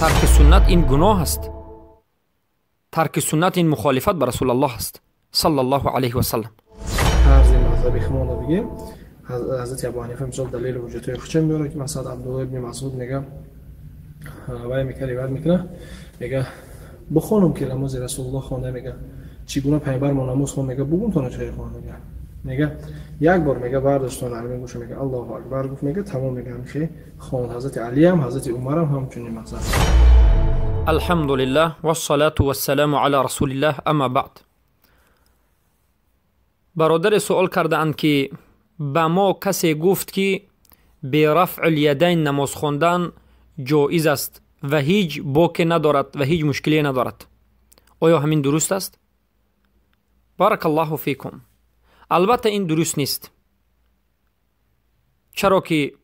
Тарки суннат ин гуноҳ аст. Тарки суннат ин мухолифат ба Расулаллоҳ аст, саллаллоҳу алайҳи васаллам. Тарзи мазҳаби худмонро бигем, Ҳазрати Абу Ҳанифа мисол далелу ҳуҷҷатҳои худша меорад, ки масалан Абдулло ибни Масъуд мега, вай мека, ривоят мекунад, мега: бихонум ки намози Расулуллоҳ хонда, мега, чӣ гуна пайғамбар мо намоз хон, мега, бугумтона чӣ хон, мега як бор, мега, бардоштон арми гӯша, мега, Аллоҳу акбар гуфт, мега, тамом, мега, ҳамхе хонд. Ҳазрати Алиам, Ҳазрати Умарам ҳамчунин мақсад. Алҳамдулиллаҳ вассалату вассаламу ала расулиллаҳ, амма баъд. Бародаре суол кардаанд, ки ба мо касе гуфт, ки бе рафъул-ядайн намоз хондан ҷоиз аст ва ҳеҷ боке надорад ва ҳеҷ мушкиле надорад. Оё ҳамин дуруст аст? Баракаллоҳу фикум. Албатта, ин дуруст нест, чаро ки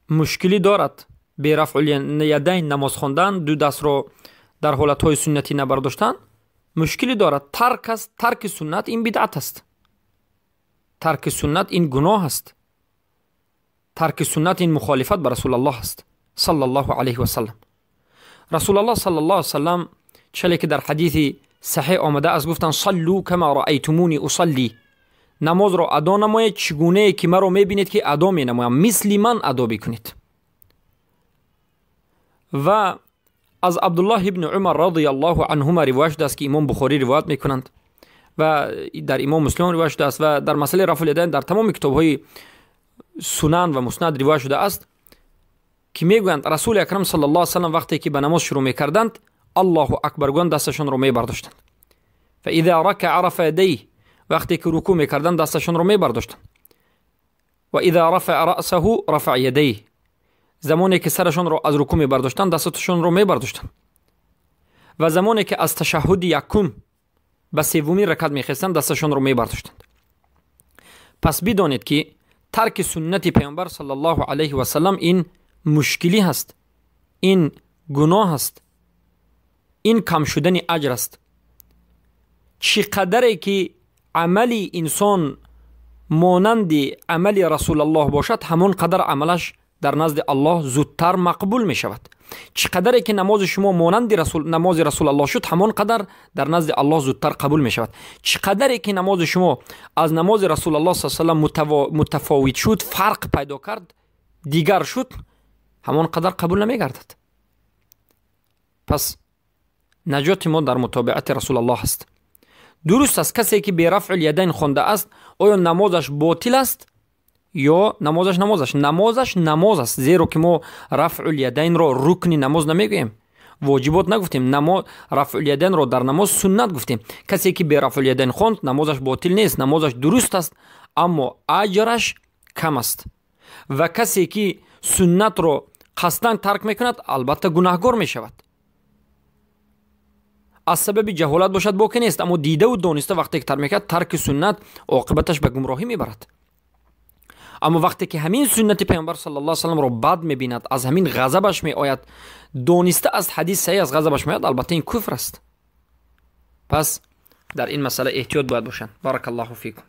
мушкилӣ дорад бе рафъул-ядайн намоз хондан, ду дастро дар ҳолатҳои суннатӣ набардоштан мушкилӣ дорад. Тарк аст, тарки суннат ин бидъат аст, тарки суннат ин гуноҳ аст, тарки суннат ин мухолифат ба Расулаллоҳ аст, саллаллоҳу алайҳи васаллам. Расулаллоҳ саллаллоҳу алайҳи васаллам, чале ки дар ҳадиси саҳеҳ омада аст, гуфтанд: саллу кама раайтумуни усалли. Намозро адо намоед, чӣ гунае ки маро мебинед, ки адо менамоям, мисли ман адо бикунед. Ва аз Абдуллоҳ ибни Умар радиаллоҳу анҳума ривоят шудааст, ки Имом Бухорӣ ривоят мекунанд ва дар Имом Муслим ривоят шудааст ва дар масъалаи рафъул-ядайн дар тамоми китобҳои сунан ва муснад ривоят шудааст, ки мегӯянд, Расули Акрам саллаллоҳу алайҳи васаллам вақте ки ба намоз шурӯъ мекарданд, Аллоҳу акбар гӯянд, дасташонро мебардоштанд. Фаиза ракаа рафа ядайҳ, вақте ки рукӯъ мекарданд, дасташонро мебардоштанд. Ва иза рафаа раъсаҳу рафаа ядайҳ, замоне ки сарашонро аз рукӯъ мебардоштанд, дасташонро мебардоштанд. Ва замоне ки аз ташаҳҳуди якум ба севумин ракат мехестанд, дасташонро мебардоштанд. Пас бидонед, ки тарки суннати Паёмбар саллаллоҳу алайҳи васаллам ин мушкилӣ ҳаст, ин гуноҳ аст, ин кам шудани аҷр аст. Чӣ қадаре ки амали инсон монанди амали Расулаллоҳ бошад, ҳамон қадар амалаш дар назди Аллоҳ зудтар мақбул мешавад. Чӣ қадаре ки намози шумо монанди намози Расулаллоҳ шуд, ҳамон қадар дар назди Аллоҳ зудтар қабул мешавад. Чӣ қадаре ки намози шумо аз намози Расулаллоҳ с салам мутафовит шуд, фарқ пайдо кард, дигар шуд, ҳамон қадар қабул намегардад. Пас наҷоти мо дар мутобиати Расулаллоҳ аст. Дуруст аст, касе ки бе рафъул-ядайн хондааст, оё намозаш ботил аст ё намозаш намоз аст? Зеро ки мо рафъул-ядайнро рукни намоз намегӯем, воҷибот нагуфтем, рафъул-ядайнро дар намоз суннат гуфтем. Касе ки бе рафъул-ядайн хонд, намозаш ботил нест, намозаш дуруст аст, аммо аҷраш кам аст. Ва касе ки суннатро қасдан тарк мекунад, албатта, гунаҳгор мешавад. Аз сабаби ҷаҳолат бошад, боке нест, аммо дидаву дониста вақте ки тарк мекунад, тарки суннат оқибаташ ба гумроҳӣ мебарад. Аммо вақте ки ҳамин суннати Паёмбар саллаллоҳу салламро бад мебинад, аз ҳамин ғазабаш меояд, дониста аз ҳадис саҳеҳ аз ғазабаш меояд, албатта, ин куфр аст. Пас дар ин масъала эҳтиёт бояд бошанд. Баракаллоҳу фикум.